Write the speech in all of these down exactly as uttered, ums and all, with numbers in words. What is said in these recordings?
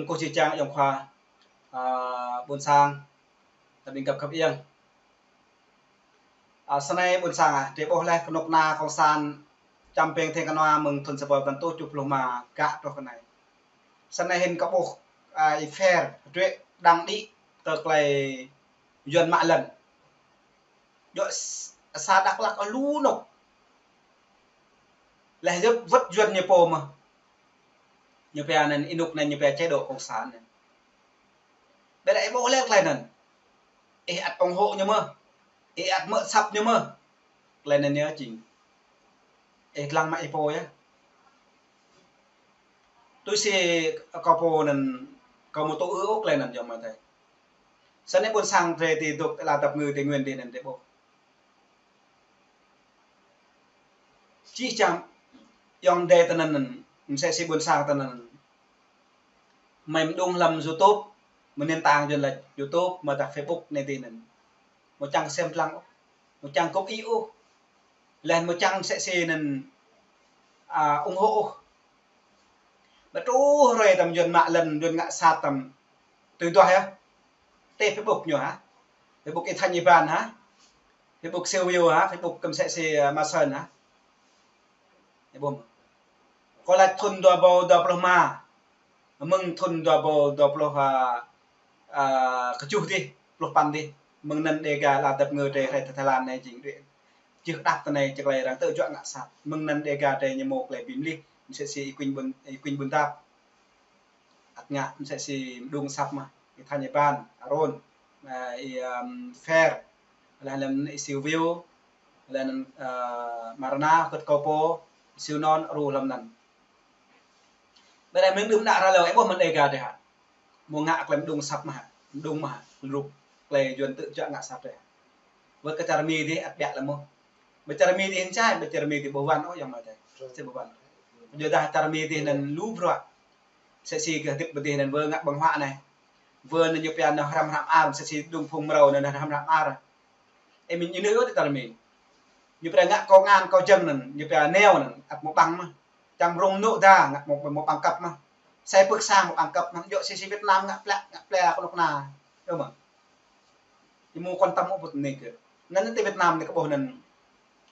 Kơ či čang yong khua, a, ƀôn sang, ta ƀing găp khăp iăng. A, sơnai ƀôn sang ah, drơi ƀuh laih kơnuk kơna kông san čăm peng theng kơnua mơ̆ng thŭn sa rơbâo păn rơtuh tơjuh pluh rơma gah truh kơ anai. Sơnai hĭn kơ ƀuh, a, i Fer, drơi đang đĭ tơ klei Yuan mă lŏn. Djŏ s-, sa Dak Lak ôh lu anŭn. Laih djŏp wơ̆t Yuan ñu pô mơ̆. Ñu pia anŭn ênuk anai ñu pia chế độ cộng sản anŭn. Ƀiă ih ƀuh laih klei anŭn. Ih ăt ủng hộ ñu mơ̆. Ih ăt mơ̆ săp ñu mơ̆. Klei anŭn ñu jing. Ih lăng mă ih pô yơh. Tui si kâo pô anŭn kâo mơ̆ tŭ ư ôh klei anŭn yong mơ̆ tơi. Sơnai ƀôn sang drơi ti dŏ tơ ala dap ngư Tây Nguyên dih anŭn drơi ƀuh. Čih čăm yong drơi tơ anŭn, msĕ si ƀôn sang tơ anŭn. Mơ̆ mơđung hlăm YouTube, mơ̆ nền tảng Yuan lač YouTube, mơ̆ dah Facebook anai dih anŭn. Mơ̆ čang sem lăng ôh, mơ̆ čang góp ý ôh. Laih mơ̆ čang msĕ si anŭn, a, ủng hộ ôh. Ƀu truh hrơi tăm Yuan mă lŏn, Yuan ngă sat tăm. Tui duah yơh. Tơ Facebook ñu hă. Facebook ih Thanh Iban hă. Facebook Siu Wiu hă. Facebook kơ msĕ si, a, Ma Sơn hă. Ih ƀuh mơ̆. Kâo lač thŭn dua rơbâo dua pluh rơma. Mơ̆ng thŭn dua rơbâo dua pluh, a, a, kơjuh dih, pluh păn dih. Mơ̆ng anŭn Dega ala dap ngư drơi hrơi tơ Thái Lan anai jing drơi. Čih đăp tơ anai čih klei arăng tơ juă ngă sat. Mơ̆ng anŭn Dega drơi ñu mơ̆ klei bi mlih, msĕ si i Quynh ƀun, i Quynh Ƀun Dap. Ăt ngă msĕ si mơđung săp mơ̆, i Thanh Iban, Aron, a, i, ưm, Fer, laih anŭn i Siu Wiu, laih anŭn, a, Marana, kơ̆t kâo pô, Siu Non, Aru hlăm anŭn. Ƀiă mơ̆ng đưm đă hrơi lơ, ih ƀuh mơ̆n Dega drơi hă. Mơ̆ ngă klei mơđung săp mơ̆ hă, mơđung mơ̆ hă, rup klei Yuan tơ juă ngă sat drơi hă. Wơ̆t kơ čar Mi dih ăt ƀiă lăm mơ̆. Ƀơi čar Mi dih hĭn čai, ƀơi čar Mi dih ƀu wan ôh yong mơ̆ tơi. Či ƀu wan. Yua dah čar Mi dih anŭn lu bruă. Msĕ si gah hơdip ƀơi dih anŭn wơ̆t ngă ƀơ̆ng huă anai. Wơ̆t anŭn ñu pia anŭn hrăm hrăm ar, msĕ si đung phung mrâo anŭn hrăm hrăm ar. Ơ mĭn ñu nui ôh tơ čar Mi. Ñu pia ngă kông an kông jơ̆ng anŭn, ñu pia neo anŭn, ăt mơ̆ ƀăng mơ̆. Čang rŭng nŭ da, ngă mơ̆, mơ̆ ƀăng kăp mơ̆. Sai pưk sang mơ̆ ƀăng kăp mơ̆, djŏ si si Việt Nam ngă plă, ngă plă kơnuk kơna. Yơh mơ̆. Ñu mơ̆ quan tâm ôh ƀut anai kơ. Anŭn tơ Việt Nam anai kơ ƀuh anŭn.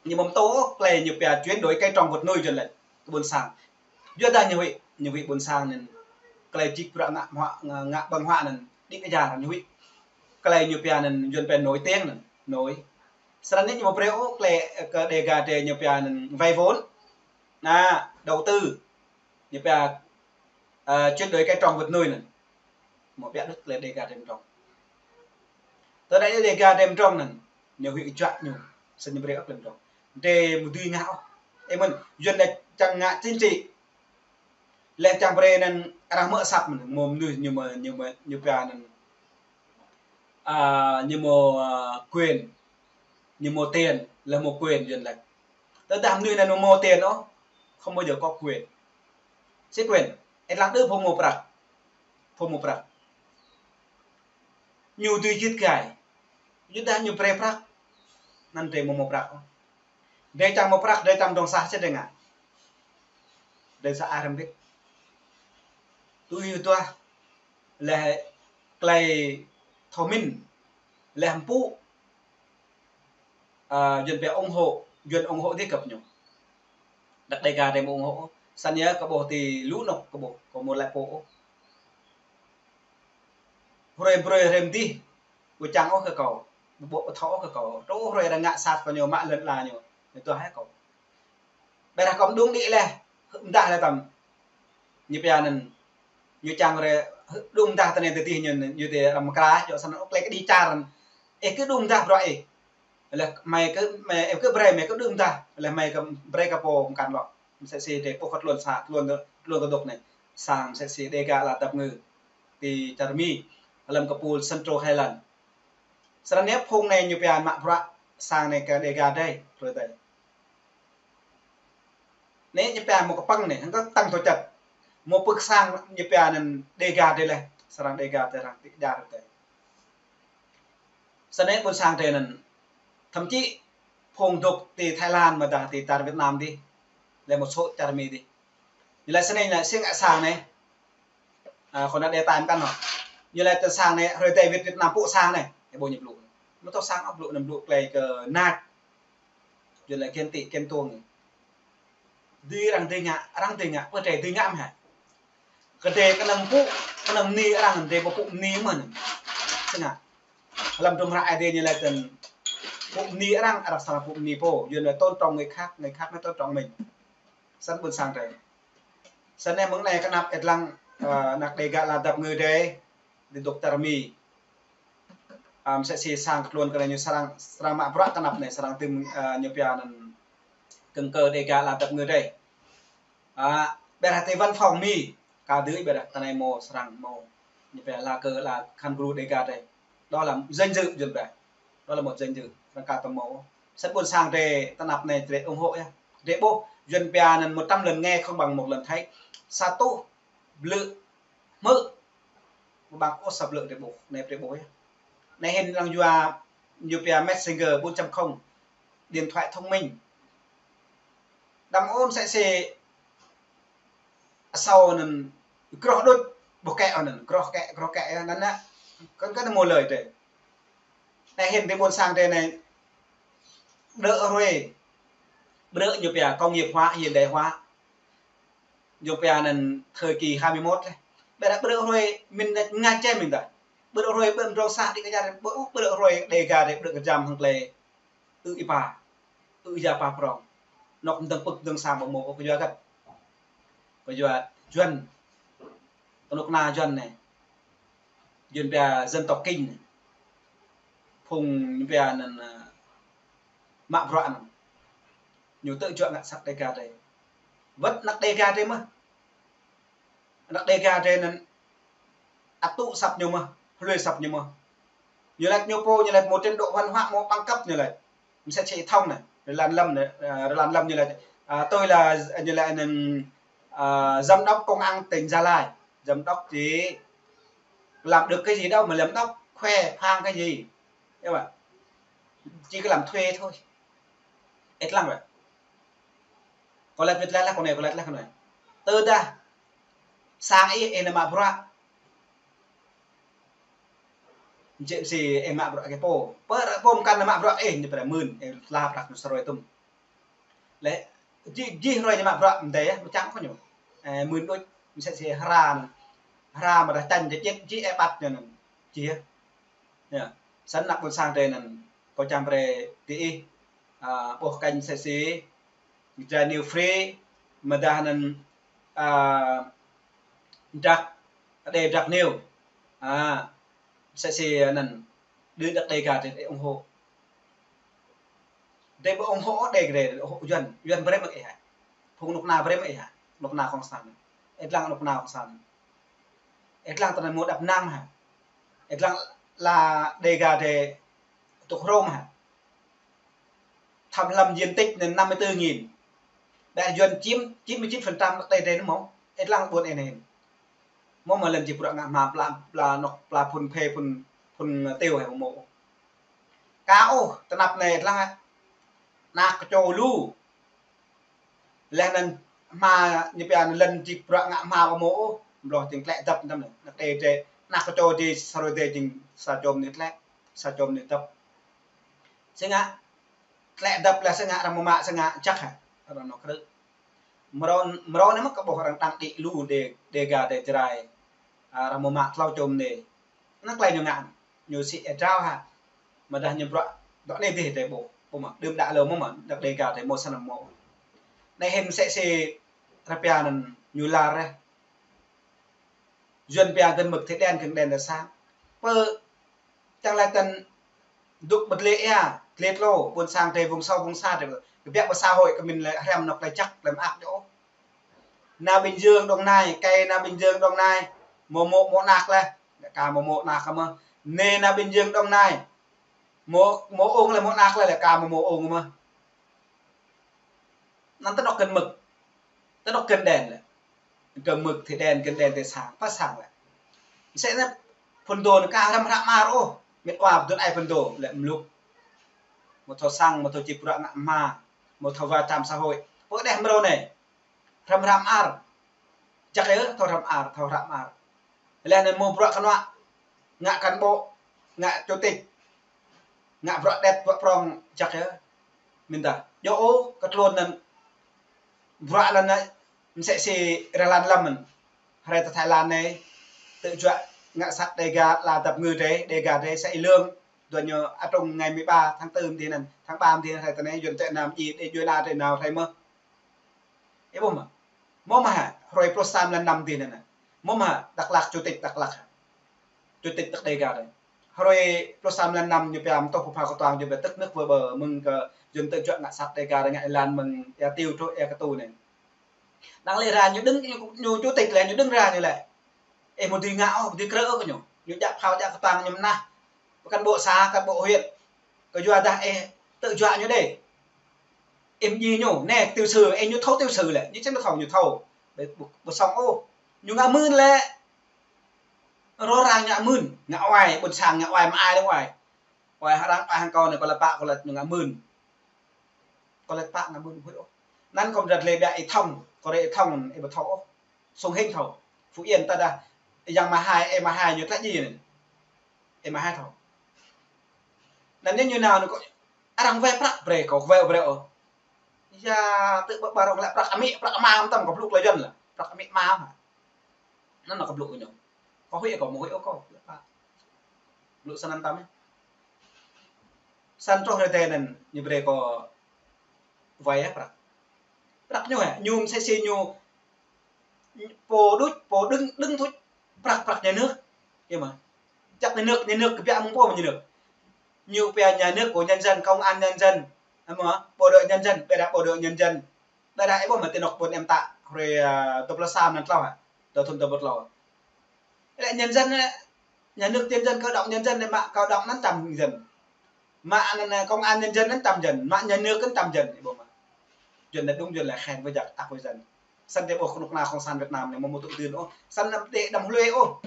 Ñu mơ̆ tŭ ôh klei ñu pia chuyển đổi cây trồng vật nuôi Yuan lač. Kơ ƀôn sang. Yua dah ñu huĭ, ñu huĭ ƀôn sang anŭn. Klei čih bruă ngă huă, ngă, ngă ƀơ̆ng huă anŭn. Đĭ kơ jar ñu huĭ. Klei ñu pia anŭn Yuan pia nổi tiếng anŭn. Nổi. Srăng anai ñu mơ̆ brơi ôh klei kơ Dega drơi ñu pia anŭn vay vốn. Anŭn, đầu tư. Ñu pia, a, chuyển đổi cây trồng vật nuôi anŭn. Mơ̆ ƀiă đôč klei Dega drơi mơdrŏng. Tơdah Dega drơi mơdrŏng anŭn, ñu huĭ kơ juă ñu, sĭt ñu brơi ôh klei mơdrŏng. Drơi mơ̆ dưi ngă ôh. Ơ mơ̆n, Yuan lač čang ngă chính trị. Laih čang brơi anŭn arăng mơ̆ săp mơ̆n, mơ̆ mơnuih ñu mơ̆, ñu mơ̆, ñu pia anŭn. A, ñu mơ̆, a, quyền, ñu mơ̆ tiền, laih mơ̆ quyền Yuan lač. Tơdah mơnuih anŭn mơ̆ mơ̆ tiền ôh, không bao giờ có quyền. Či quyền, ih lăng đơ phung mơ̆ prăk. Phung mơ̆ prăk. Ñu dưi jĭt gai. Yua dah ñu brơi prăk. Anŭn drơi mơ̆ mơ̆ prăk ôh. Drơi čang mơ̆ prăk, drơi čang mơdrŏng sah či drơi ngă. Drơi sa ai hrăm bĭt. Tui yua dah. Laih klei thâo mĭn. Laih mpŭ. A, Yuan pia ủng hộ, Yuan ủng hộ dih găp ñu. Dah Dega drơi mơ̆ ủng hộ. Săn yơh kơ ƀuh ti lu anŏ kơ ƀuh, kơ mơ̆ lač pô ôh. Hrơi brơi hrơi mơdih, ƀu čang ôh kơ kâo, ƀu ƀuh thâo ôh kơ kâo. Truh hrơi arăng ngă sat kơ ñu mă lŏn ala ñu, ñu tuah hĕ kâo. Ƀiă dah kâo mơđung đĭ laih, mơdah laih tăm. Ñu pia anŭn, ñu čang rai, đŭng mơdah tơ anai tơ dih ñu, ñu tơ răm kra, djŏ săn ôh klei kơ đĭ čar. Ih kơ đŭng mơdah bruă ih. Laih mơi kơ, mơi, ih kơ brơi, mơi kơ đŭng mơdah. Laih mơi kơ brơi kơ pô mơkăn lŏ. Msĕ si drơi pô kơ tluôn sa, tluôn, tluôn kơ dŏ anai. Sang msĕ si Dega ala dap ngư. Ti čar Mi, hlăm kơpul Central Highland. Srăng anai phung anai ñu pia mă bruă, sang anai kơ Dega drơi, hrơi tơi. Anai ñu pia mơ̆ kơpăng anai, hăng kơ tăng tơ čăt. Mơ̆ pưk sang ñu pia anŭn Dega drơi laih, srăng Dega drơi arăng ti jar drơi. Săn anai ƀôn sang drơi anŭn. Thậm chí phung dŏ ti Thái Lan mơ̆ dah ti čar Việt Nam dih. Laih mơ̆ sŏ čar Mi dih. Ñu lač săn anai, sing ă sang anai. A, khŏn ană đe tam kăn hŏ. Ñu lĕ tơ sang anai, hrơi Tây Việt Việt Nam pŭ sang anai. Ơ, ƀu ñu blŭ. Mơ̆ tŏ sang ôh blŭ anŭn blŭ tơlơi kơ nač. Yua lĕ ghen tĭ, ghen tuông. Dưi arăng dưi ngă, arăng dưi ngă, pơ drơi dưi ngă mơ̆ hă. Kơ drơi kơnơ̆ng pŭ, kơnơ̆ng bơni arăng, drơi ƀu pŭ bơni mơ̆n. Sĭt ngă. Lăm drum hră Ơi Adai ñu lĕ tơ̆n pŭ bơni arăng, arăng srăng pŭ bơni pô. Yua lĕ tôn trọng người khác, người khác mới tôn trọng mình. Săn ƀôn sang drơi. Săn anai mơ̆ng anai kơnăp ĕt lăng, ơ, ană Đêga lăp dăp ngui drơi, đi dŏ tơr Mi. Ăm, mơsĕ si sang kơ tluôn kơ anai ñu srăng, srăng mă bruă kơnăp anai, srăng tơm, ơ, ñu pia anŭn kơ̆ng kơ Đêga lăp dăp ngui drơi. A, ƀiădah tơ văn phòng Mi, kơ dưi ƀiădah tơ anai mơ̆ srăng mơ̆. Ñu pia là kơ là khăn gru Đêga drơi. Đó là danh dự Yuan pia. Đó là một danh dự. Răng kơ tơmô. Săn ƀôn sang drơi tơnap anai drơi ủng hộ yơh. Drơi ƀuh, Yuan pia anŭn một trăm lần nghe không bằng một lần thấy. Sa rơtuh blư̆ hmư̆. Ƀu ƀăng ôh sa blư̆ drơi ƀuh. Anai drơi ƀuh yơh. Anai hĭn lăng yua, ñu pia messenger bốn chấm không. Điện thoại thông minh. Đăm ôn sĕ sĕ asâo anŭn, groh đôč, ƀuh kĕ anŭn, groh kĕ, groh kĕ anŭn ană. Kăn kăn mơ̆ lơi drơi. Anai hĭn drơi ƀôn sang drơi anai, ƀrư̆ hrơi, ƀrư̆ ñu pia công nghiệp hóa, hiện đại hóa. Ñu pia anŭn thời kỳ hai mươi mốt lĕ. Ƀiădah ƀrư̆ hrơi, mĭn ngă čem mĭn ta. Ƀrư̆ hrơi, ƀrư̆ mdrŏng sa đĭ kơ čar, ƀrư̆, ƀrư̆ hrơi Đêga drơi, ƀrư̆ kơ jam hăng tơlơi. Ư ih pa, ư ih ya pa prong. Anŏ mơdơ̆ng pơ̆k mơdơ̆ng sang ƀu mơ̆ kơ yua găt. Kơ yua Yuan. Kơnuk kơna Yuan anai. Yuan pia dân tộc Kinh anai. Phung ñu pia anŭn, ơ, mă bruă anŭn. Ñu tơjuă ngă săp Đêga drơi. Wơ̆t ană Đêga drơi mơ̆. Ană Đêga drơi anŭn ăt tŭ săp ñu mơ̆, hlơi săp ñu mơ̆. Ñu laĭ ñu pô, ñu laĭ một trình độ văn hóa, một bằng cấp ñu laĭ. Mơsĕ si thông anai, Rơlan Lâm anai, ơ, Rơlan Lâm ñu laĭ. À, tôi là, ñu laĭ anŭn, à, giám đốc công an tỉnh Gia Lai. Giám đốc chỉ làm được cái gì đâu mà giám đốc, khoe khoang cái gì. Em ạ. Chỉ có làm thuê thôi. Ĕt lăng wơ̆t. Kâo laĭ wơ̆t laih laih kơ anai, kâo laĭ laih kơ anai. Tơdah sang ih, ih nao mă bruă. Jĕ si ih mă bruă kơ pô. Pơ, pô mơkăn nao mă bruă ih, ñu pơră mưn, ih tla prăk ñu sa hrơi tŭm. Lĕ, jih, jih hrơi ñu mă bruă mơdơi, mơčang kơ ñu. Ơ, mưn đôč, mơsĕ si hra anŭn. Hra mơdah čanh jĕ jĕ, jih ih ƀăt ñu anŭn. Jih. Yơh. Săn ană ƀôn sang drơi anŭn. Kâo čang brơi tơ ih, ơ, ƀuh kênh mơsĕ si, Jrai New Free, mơdah anŭn, ơ, Drak, Đê Drak New. Ơ, mơsĕ si anŭn, đơ Drak Đêga drơi ủng hộ. Drơi ƀu ủng hộ Đêga drơi, ủng hộ Yuan, Yuan brơi mă ih hă. Phung kơnuk kơna brơi mă ih hă. Kơnuk kơna Cộng sản. Ĕt lăng kơnuk kơna Cộng sản. Ĕt lăng tơ anai mơ̆ đăp năng hă. Ĕt lăng là Đêga drơi tŭk hrŏm hă. Thăm lăm diện tích anŭn năm mươi tư nghìn. Ƀiădah Yuan chiếm chín mươi chín phần trăm ană Đêga drơi anŭn mơ̆. Ĕt lăng ƀôn anai. Mơ̆ mơ̆ lŏn či bruă ngă hma pla, pla anŏ, pla phŭn phê phŭn, phŭn, ơ, tiêu hă mơ̆. Kâo ôh, tơnap anai ĕt lăng hă. Ană kơčô lu. Laih anŭn hma ñu pia anŭn lŏn či bruă ngă hma ƀu mơ̆ ôh, mlŏh jing tlĕ dăp tăm anai. Ană Đêga drơi, ană kơčô drơi sa hrơi drơi jing sa čôm anai tlĕ, sa čôm anai dăp. Sĭt ngă, tlĕ dăp laih sĭt ngă arăng mơmă sĭt ngă jăk hă, arăng nao krư̆. Mrâo, mrâo anai mơ̆ kơ ƀuh arăng đăng đĭ lu Đê, Đêga drơi Jrai. Arăng mơmă klâo čôm anai. Anŭn tơlơi ñu ngă, ñu sĭ ih drao hă. Mơdah ñu bruă, dŏ anai dih drơi ƀuh, ƀuh mơ̆, đưm đă hlâo mơ̆ mơ̆, Drak Đêga drơi mơ̆ săn mơ̆. Anai hĭn mơsĕ si rơpia anŭn ñu lar rĕh. Yuan pia gần mực thì đen, gần đèn thì sáng. Pơ čang laĭ tơ̆n dŏ ƀơi dlê ia, dlê tlô, ƀôn sang drơi vùng sâu vùng xa drơi, kơ biă ƀơi xã hội kơ mĭn lĕ hrăm anŏ tơlơi jăk, tơlơi mơak djơ̆. Nao Bình Dương, Đồng Nai, kơ nao Bình Dương, Đồng Nai, mơ̆ mơ̆ mơ̆ anak laih, lĕ ka mơ̆ mơ̆ anak mơ̆. Nê nao Bình Dương, Đồng Nai, mơ̆ mơ̆ ung laih mơ̆ anak laih, lĕ ka mơ̆ mơ̆ ung mơ̆. Anŭn tơnŏk gần mực, tơnŏk gần đèn lĕ. Gần mực thì đèn, gần đèn thì sáng, pă sáng lĕ. Mơsĕ anai phŭn dô anai ka hrăm hră mơar ôh, mĕt wa pơdun ai phŭn dô lĕ mlŭk. Mơ̆ thâo săng, mơ̆ thâo či bruă ngă hma, mơ̆ thâo va chạm xã hội. Pơ đeh mrâo anai. Hrăm hră mơar. Jăk ih, thâo hră mơar, thâo hră mơar. Laih anŭn mơ̆ bruă kơnuă, ngă cán bộ, ngă chủ tịch, ngă bruă đet, bruă prong, jak yơh. Mơ̆n ta. Yua ôh, kơ tơlơi anŭn bruă lŏn anai, mơsĕ si rơlan lăm mơ̆n. Hrơi ta Thái Lan anai, tơjuă ngă sat Đêga, la dăp ngư drơi, Đêga drơi, sa ih lương, dua ñu atông ngày mười ba tháng tư mơ̆n dih anŭn, tháng ba mơ̆n dih anŭn, hrơi ta anai, Yuan tĕ năm ih, đe Yuan a drơi nao hrơi mơ̆. Ih ƀuh mơ̆? Mơ̆ mơ̆ hă, hrơi pluh sa mlan năm dih anŭn. Mơ̆ mơ̆ hă, Dak Lak, chủ tịch Dak Lak. Chủ tịch Dak Đêga drơi. Hrơi pluh sa mlan năm ñu pia mơ̆ tŏh pơpha kơtuang ñu pia tức nước vỡ bờ mơ̆ng kơ Yuan tơjuă ngă sat Đêga drơi ngă ih lăn mơ̆ng ia Tiêu truh ia Ktu anai. Đang lĕ ra ñu đơ̆ng ñu, ñu chủ tịch lĕ ñu đơ̆ng ra ñu lĕ. Ih mơ̆ dưi ngă ôh, dưi krơ ôh kơ ñu. Ñu djă phao djă kơtuang ñu mơnah. Cán bộ xã, cán bộ huyện. Kơ yua dah ih tơjuă ñu đơi. Ih mơ̆ djai ñu, anai tiểu sử, ih ñu thâo tiểu sử lĕ, ñu čang thâo ñu thâo. Ƀu, ƀu, ƀu song ôh. Ñu ngă mưn lĕ. Rơrang ngă mưn, ngă oai, ƀôn sang ngă oai, mă ai lĕ oai. Oai hăng arăng, oai hăng kâo anai, kâo lăi pă, kâo lăi ñu ngă mưn. Kâo lăi pă ngă mưn huĭ ôh. Anŭn kâo mơ̆ djăt lĕ biă ih Thông, kâo rơi ih Thông, ih ƀu thâo ôh. Sông Hinh thâo. Phú Yên ta dah, Yang Mahai, ih Mahai ñu tlaih djai anai. Ih Mahai thâo. Anŭn ñu nao anai kâo, arăng wai prăk brơi, kâo wai ƀu brơi ôh. Ia, tơ ƀă ƀă arăng lăi prăk amĭ, prăk ama mơtam kâo blŭ tơlơi Yuan lĕ. Prăk amĭ ama hă. Anŭn kâo blŭ kơ ñu. Kâo huĭ kâo, mơ̆ huĭ ôh kâo. Blŭ sa năm tăm yơh. Săn truh hrơi tơdơi anŭn ñu brơi kâo wai yơh prăk. Prăk ñu hă, ñu mơsĕ si ñu pô đôč, pô đơ̆ng, đơ̆ng tuč prăk, prăk nhà nước. Ih mơ̆. Čăk nhà nước, nhà nước kơ biă mơ̆ng pô mơ̆ nhà nước. Ñu pia nhà nước của nhân dân, công an nhân dân. Ih mơ̆, bộ đội nhân dân, ƀiădah bộ đội nhân dân. Ƀiădah ih ƀuh mơ̆ ti anŏ ƀôn em ta, hrơi, ơ, dua pluh sa mlan klâo hă? Dua thŭn dua pluh klâo. Lĕ nhân dân, ơ, nhà nước nhân dân, cơ động nhân dân, lĕ mă cơ động anŭn tăm dân. Mă anŭn, ơ, công an nhân dân anŭn tăm dân. Mă nhà nước anŭn tăm dân, ih ƀuh mơ̆. Yuan lĕ đúng, Yuan lĕ khen với giặc, ác với dân. Săn tơ ƀuh kơnuk kơna cộng sản Việt Nam anai mơ̆ mơ̆ tŭ dưn ôh. Săn anăm đe đăm hlue ôh.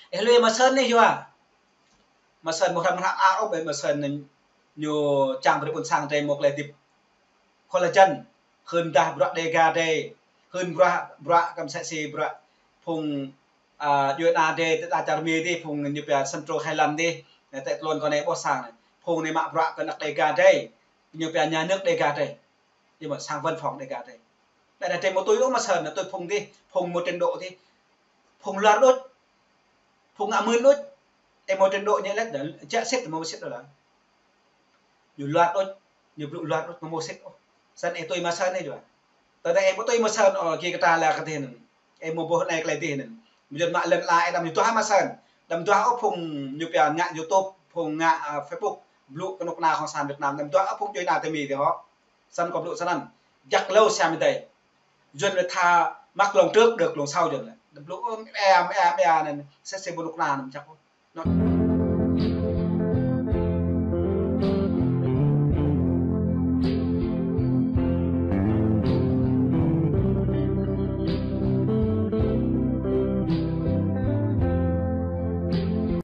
Ih hlue Mơsơn anai yua. Mơsơn mơ̆ hrăm hră a ôh, ƀơi Mơsơn anai ñu čang brơi ƀôn sang drơi mơ̆ klĕ dĭp. Kơ lĕ jăn, hưn dah bruă Đêga drơi, hưn bruă, bruă kơ mơsĕ si bruă phung, a, Yuan a drơi, tơ ta čar Mi dih, phung ñu pia Central Highland dih, tơ tơlơi kâo anai ƀuh sang anai. Phung anai mă bruă kơ anăk Đêga drơi, ñu pia nhà nước Đêga drơi. Ih mơ̆ sang văn phòng Đêga drơi. Ƀiădah drơi mơ̆ tui ôh Mơsơn anai, tui phung dih, phung mơ̆ trình độ dih. Phung luar đôč. Phung ngă mưn đôč. Ih mơ̆ trình độ ñu lĕ, jak sĭt mơ̆ sĭt đôč lă. Ñu luar đôč, ñu blŭ luar đôč, mơ̆ mơ̆ sĭt ôh. Săn ih tui Mơsơn anai yua. Tơdah ih ƀu tui Mơsơn ôh, ki kơ ta lăi kơ dih anŭn. Ih mơ̆ ƀuh anai klĕ dih anŭn. Mơ̆ Yuan mă lŏn ala ih đăm ñu duah Mơsơn. Đăm duah ôh phung ñu pia ngă YouTube, phung ngă, a, Facebook, blŭ kơnuk kơna cộng sản Việt Nam, đăm duah ôh phung Yuan a tơ Mi dih hŏ. Săn kâo blŭ săn anŭn. Jak hlâo siam ih tơi. Yuan lĕ tha mă lŏn trước, được lŏn sau Yuan lĕ. Đăm blŭ, ơ, ê, ê, ê, anŭn, sĕ sĕ ƀu kơnuk kơna anŭn jak ôh. Anŭn.